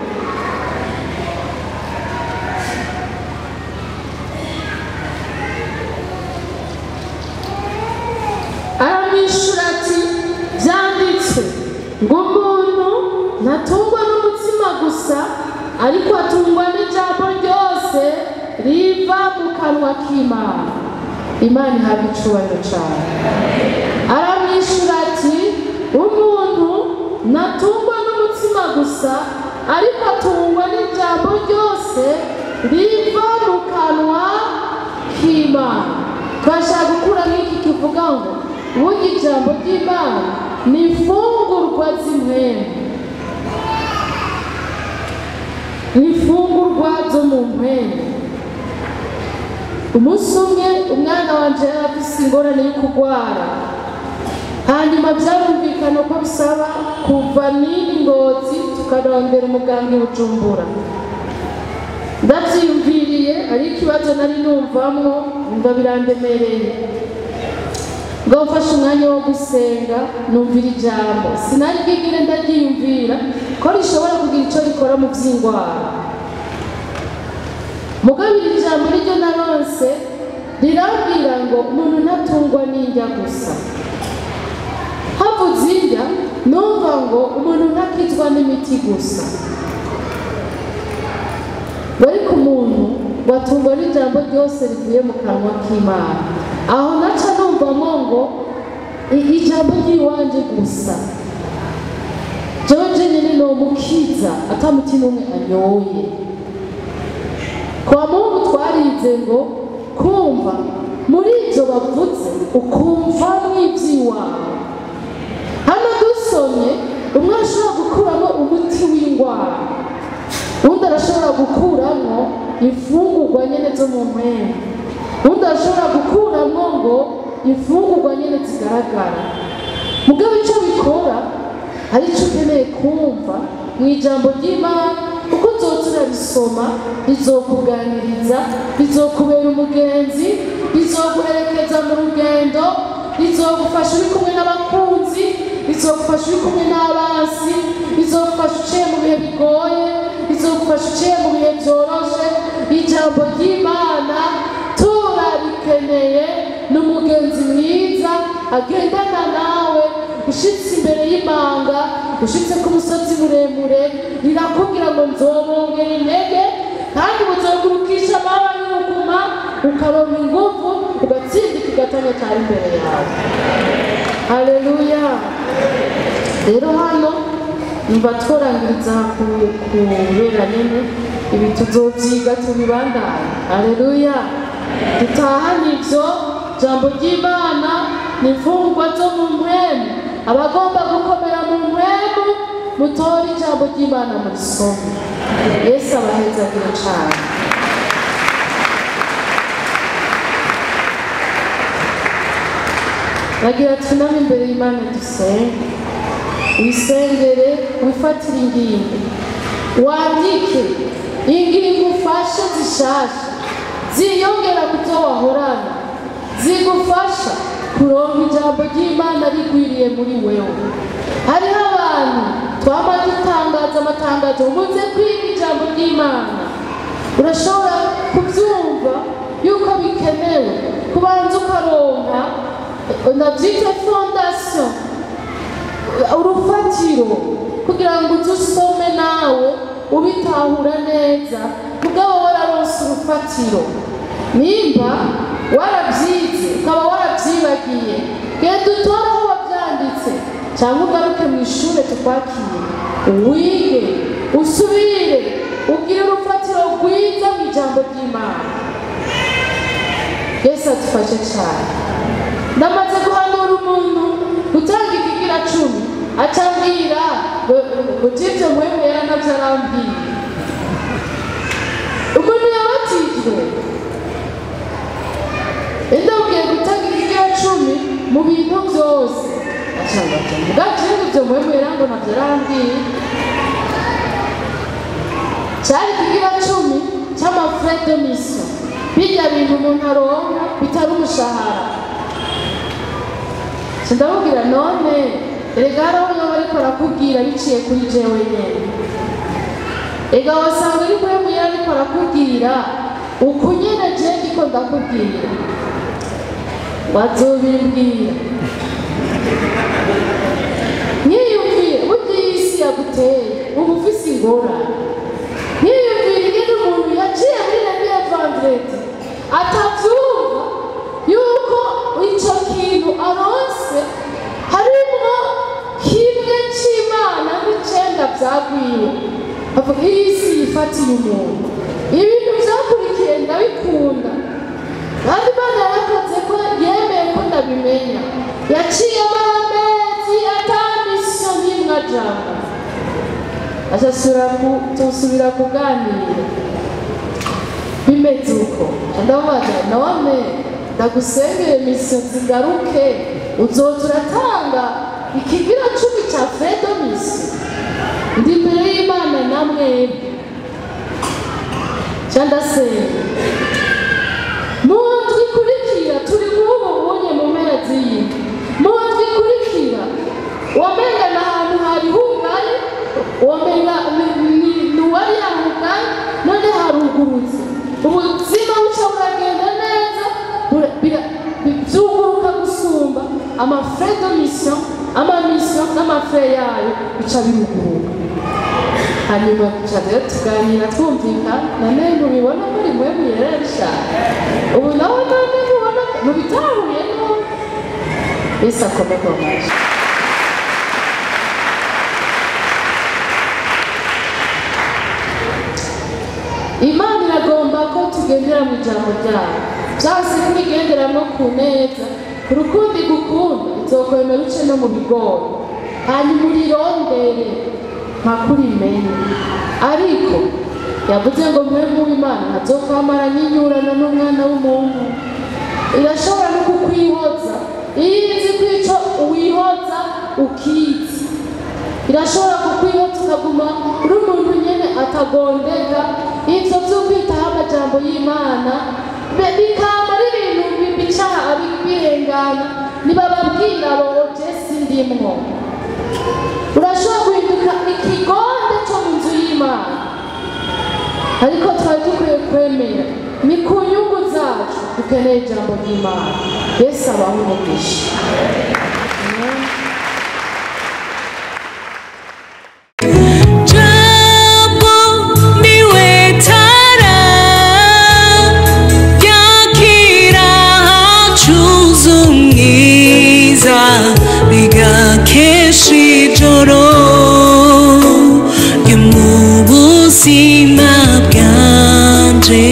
[SPEAKER 1] aramwishura ati byanditswe ngo umuntu ntatungwa n'umutsima gusa, ariko atungwa n'ijambo ryose riva mu kanwa k'Imana. Imana ihabwa icubahiro cane. Aramwishura ati umuntu ntatungwa n'umutsima gusa, ariko atungwa n'ijambo ryose riva mu kanwa k'Imana. Twashaka gukuramo iki kivuga ngo burya ijambo ry'Imana ni imfungurwa z'impwemu, ni imfungurwa zo mu mpwemu. Umunsi umwe umwana wanje yari afise ingorane yo kurwara, hanyuma byarumvikana ko bisaba kuva n'iyi Ngozi tukarondera umuganga i Bujumbura. Ndavyiyumviriye, ari ikibazo nari numvamwo, numva birandemereye. Ngo mfashe umwanya wo gusenga, numvira ijambo, sinari bwigire ndaryiyumvira ko rishobora kugira ico rikora mu vy'ingwara. Mugabo iri jambo ryo naronse rirambwira ngo umuntu ntatungwa n'indya gusa. Havuze indya, numva ngo umuntu ntakizwa n'imiti gusa, ariko umuntu watungwa n'ijambo ryose rivuye mu kanwa k'Imana. Aho naca numvamo ngo ijambo ry'iwanje gusa, jewe jenyine nomukiza ata muti n'umwe anyoye. Kwa Mungu twarize ngo kumva muri ibyo bavuze ukumva mw'iby'iwawe. Hano dusomye umwe ashobora gukuramo umuti w'indwara, undi arashobora gukuramo imfungurwa nyene zo mu mpwemu, undi arashobora gukuramo ngo imfungurwa nyene zigaragara. Mugabo ico bikora ari ico ukeneye kumva mu ijambo ry'Imana, uko uzoza urarisoma rizokuganiriza, rizokubera umugenzi, rizoguherekeza mu rugendo, rizogufasha uri kumwe n'abakunzi, rizogufasha uri kumwe n'abansi, rizogufasha uciye mu bihe bigoye, rizogufasha uciye mu bihe byoroshe. Ijambo ry'Imana turarikeneye, ni umugenzi mwiza agendana nawe. Ushitse imbere y'imanga, ushitse ku musozi muremure, rirakubwira ngo nzobongera intege, kandi buzogurukisha amababa y'uruguma, ukaronka inguvu, ugatsinda ikigatanya cyari imbere yawe. Haleluya. Rero hano numva tworangiriza kubera nyene ibi tuzovyiga tubibandanye. Haleluya. Dutahane ivyo jambo ry'Imana ni imfungurwa zo mu mpwemu. Abagomba gukomera mu mpwemu, mutore ijambo ry'Imana murisome. Yesu abahezagire cane. Bagira tuname imbere y'Imana dusenge. Wisengere, wifatire ingingo, wandike ingingo ufashe zishasha ziyongera ku byo wahorana, zigufasha kuronka ijambo ry'Imana rigwiriye muri wewe. Hariho abantu twama dutangaza amatangazo muze kwiga ijambo ry'Imana. Urashobora kubyumva yuko bikenewe kubanza ukaronka nabyita fondation, urufatiro, kugira ngo uze usome nawe ubitahura neza. Mugabo wararonse urufatiro, nimba warabyize ukaba warabyibagiye, genda utore aho wabyanditse, cyangwa ugaruke mu ishure tukwakire, wige, usubire, ugire urufatiro rwiza mu ijambo ry'Imana. Yesu adufashe cyane. Ndamaze guhanura umuntu gutanga ikigira 10, acambwira ngo ivyo mwemwe yaranavyo arambwira. Umuntu yabatijwe, ndabwiye gutanga ikigira 10 mu bintu byose, acambwira ngo ivyo mwemwe yarango navyo arambwira. Cyari ikigira 10 cy'amafrais de mission, bijya bintu umuntu aronka bitari umushahara. Ndamubwira none erega hariho yoba ariko arakubwira biciye kuri jewe nyene. Ega wasanga uri kuri muya ariko arakubwira uku nyene je ndiko ndakubwira, wazobimbwira. Nkiyumvire burya iyi si yaguteye uba ufise ingorane. Nkiyumvire ingene umuntu yaciye muri remiye vendredi atavyumva yuko ico kintu aronse harimwo kimwe c'Imana n'icenda vyagwiwe. Avuga iyi si yifatiye umuntu. Ibintu vyakurikiye ndabikunda, kandi Imana yarakoze ko yemeye ko ndabimenya. Yaciye amara amezi ata misiyo n'imwe ajamwo. Aca kuganira bimeze uko. Ndamubaza none ndagusengere misiyo zigaruke, uzoza uratanga ikigira 10 cya frais de mission. Ndi imbere y'Imana na mwebwe. Ca ndasenga mu ndwi ikurikira, turi nk'ubu bunye mu mpera z'iyi ndwi. Mu ndwi ikurikira wamenga ni ahantu hari hugaye, wamenga ni uwari yahugaye, none harugurutse. Ubuzima buca buragenda neza, byuguruka gusumba amafrais de mission, amamission n'amafrais yayo bica biruguruka. Hanyuma duca rero tuganira twumvikana, none mubibona muri mwe muyerera. Ubu nawe none mubona mubitahuye none. Yesu akome komaje. Imana iragomba ko tugendera mu ijambo ryayo. Byose kurigenderamo ku neza, ku rukundo igukunda, izokwemera uce no mu bigori. Hanyuma urirondere mpaka urimenye. Ariko yavuze ngo mwe mu Imana ntazokwamara nyinyurana n'umwana w'umuntu. Irashobora no kukwihoza. Iyo izi ko ico wihoza ukizi, irashobora kukwihoza ukaguma uri umuntu nyene atagondeka. Ivyo vyo kwitaho amajambo y'Imana bikama ari ibintu bica bihengana. Nibababwira bo je sindimwo. Urashobora guhinduka ikigonde cyo mu nzu y'Imana, ariko twari dukwiye kwemera ni ku nyungu zacu dukeneye ijambo ry'Imana. Yesu abahe umugisha.
[SPEAKER 2] Jambo niwe tara yakira hacuze umwiza, bigakesha ijoro ryo mu buzima bwanje.